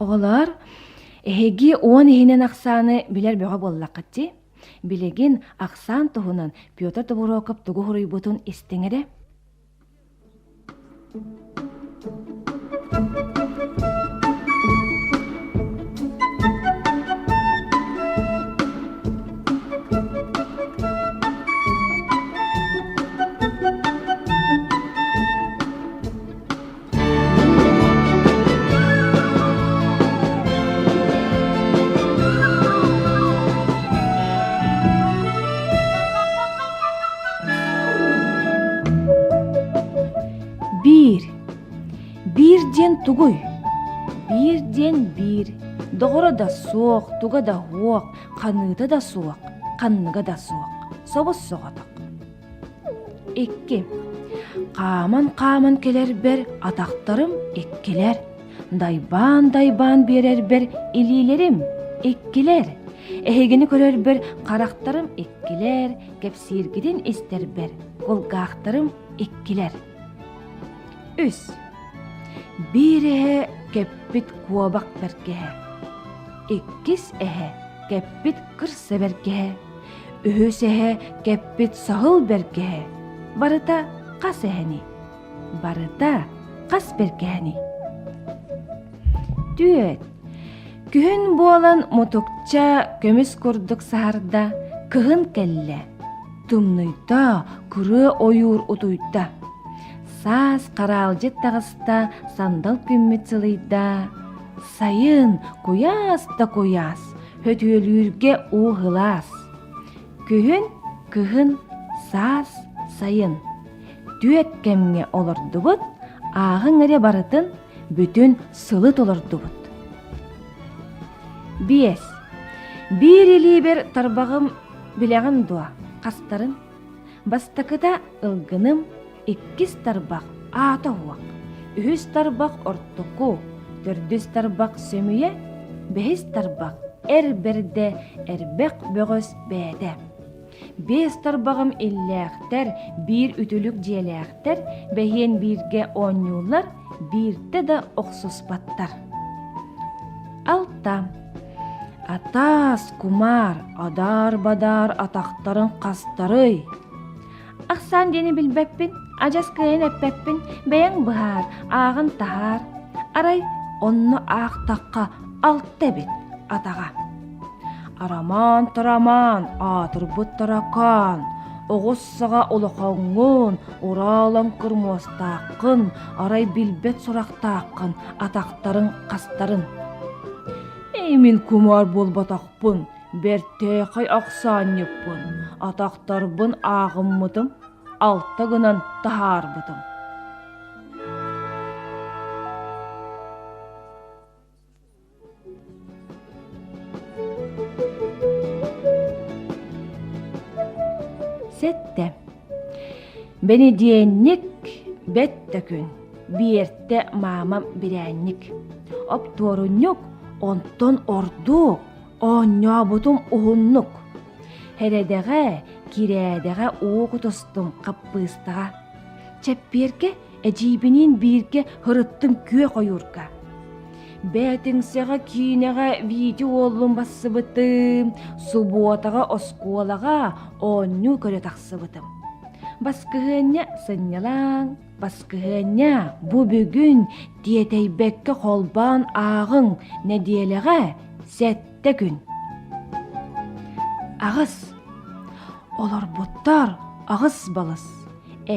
Оҕолор, эһиги уон иһинэн ахсааны билэр бөҕө буоллаххыт дии. Билигин ахсаан туһунан Петр Тобуруокап тугу суруйбутун истиҥ эрэ. Биир. Биир диэн тугуй? Биир диэн биир. Доҕоро да суох, туга да суох, ханыыта да суох, ханныга да суох. Собус соҕотох. Икки. Хааман-хааман кэлэрбэр атахтарым иккилэр, дайбаан-дайбаан биэрэрбэр илиилэрим иккилэр, эһигини көрөрбөр харахтарым иккилэр, кэпсииргитин истэрбэр кулгаахтарым иккилэр. Үс. Биир эһэ кэппит куобах бэргэһэ. Иккис эһэ кэппит кырса бэргэһэ. Үһүс эһэ кэппит саһыл бэргэһэ. Барыта хас эһэний? Барыта хас бэргэһэний? Түөт. Күһүн буолан мутукча көмүс курдук саһарда, кыһын кэллэ. Тымныйда, кырыа ойуур утуйда. Саас хараалдьыт таҕыста, сандал күммүт сылыйда. Сайын куйаас да куйаас, Хөтүөлүүргэ уу сылаас. Күһүн, кыһын, саас, сайын. Түөт кэмҥэ олордубут, ааҕыҥ эрэ барытын бүтүн сылы толордубут. Биэс. Биир илиибэр тарбаҕым билэҕин дуо, хастарын? Бастакыта ылгыным, иккис тарбах аата уһуох, үһүс тарбах ортоку, төрдүс тарбах сөмүйэ, бэһис тарбах эр бэрдэ эрбэх бөҕөс бэйэтэ. Биэс тарбаҕым иллээхтэр, биир үтүлүк дьиэлээхтэр, бэһиэн бииргэ оонньууллар, биирдэ да охсуспаттар. Алта. Атаас, кумаар, адаар-бадаар атахтарын хастарый? Ахсаан диэни билбэппин, адьас кыайан эппэппин, бэйэҥ быһаар, ааҕан таһаар. Арай онно аахтахха алта эбит атаҕа. Арамаан-тарамаан, аатырбыт таракаан, оҕус саҕа улахаҥҥын, ураалаҥкыр муостааххын, арай билбэт сурахтааххын, атахтарыҥ хастарын. Эй, мин кумаар буолбатахпын, бэртээхэй ахсаанньыппын, атахтарбын ааҕыммытым, алта гынан таһаарбытым. Сэттэ. Бэнидиэнньик бэт да күн, биэртэ маамам бирээнньик. Оптуорунньук онтон ордук, оонньообутум уһуннук. Хэрэдэҕэ, кирээдэҕэ уу кутустум хаппыыстаҕа. Чэппиэргэ эдьиийбиниин бииргэ һырыттым күөх ойуурга. Бээтиҥсэҕэ киинэҕэ Витя уоллун бассыбытым, субуотаҕа оскуолаҕа оонньуу көрө тахсыбытым. Баскыһыанньа сынньалаҥ, баскыһыанньа бу бүгүн тиэтэйбэккэ холбоон ааҕыҥ нэдиэлэҕэ сэттэ күн. Аҕыс. Олорбуттар аҕыс балыс.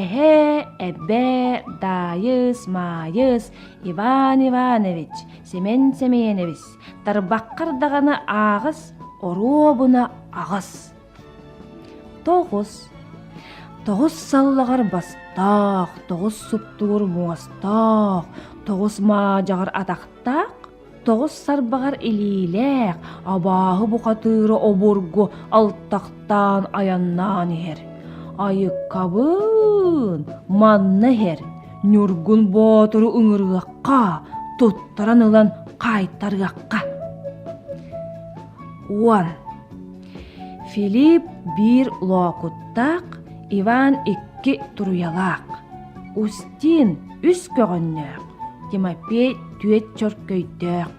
Эһээ, эбээ, Даайыс, Маайыс, Иван Иванович, Семен Семенович, тарбаххар даҕаны ааҕыс, оруобуна аҕыс. Тоҕус. Тоҕус саллаҕар бастаах, тоҕус суптуур муостаах, тоҕус маадьаҕар атахтаах, тоҕус сарбаҕар илиилээх, абааһы бухатыыра обургу алтахтаан айаннаан иһэр. Айыккабын, манна иһэр, Ньургун Боотуру ыҥырыахха, туттаран ылан хаайтарыахха. Уон. Филипп биир лоокуттаах, Иван икки туруйалаах, Устин үс көҕөннөөх, Тимофей түөрт чөркөйдөөх.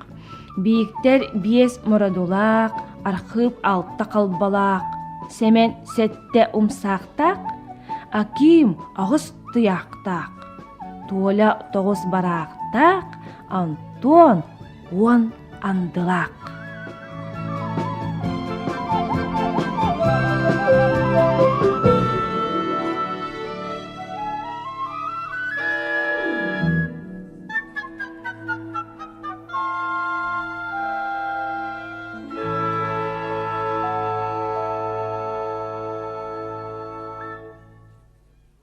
Бииктэр биэс мородулаах, Архыып алта халбалаах, Сэмэн сэттэ умсаахтаах, Аким аҕыс туйахтаах, Толя тоҕус бараахтаах, Антон уон андылаах.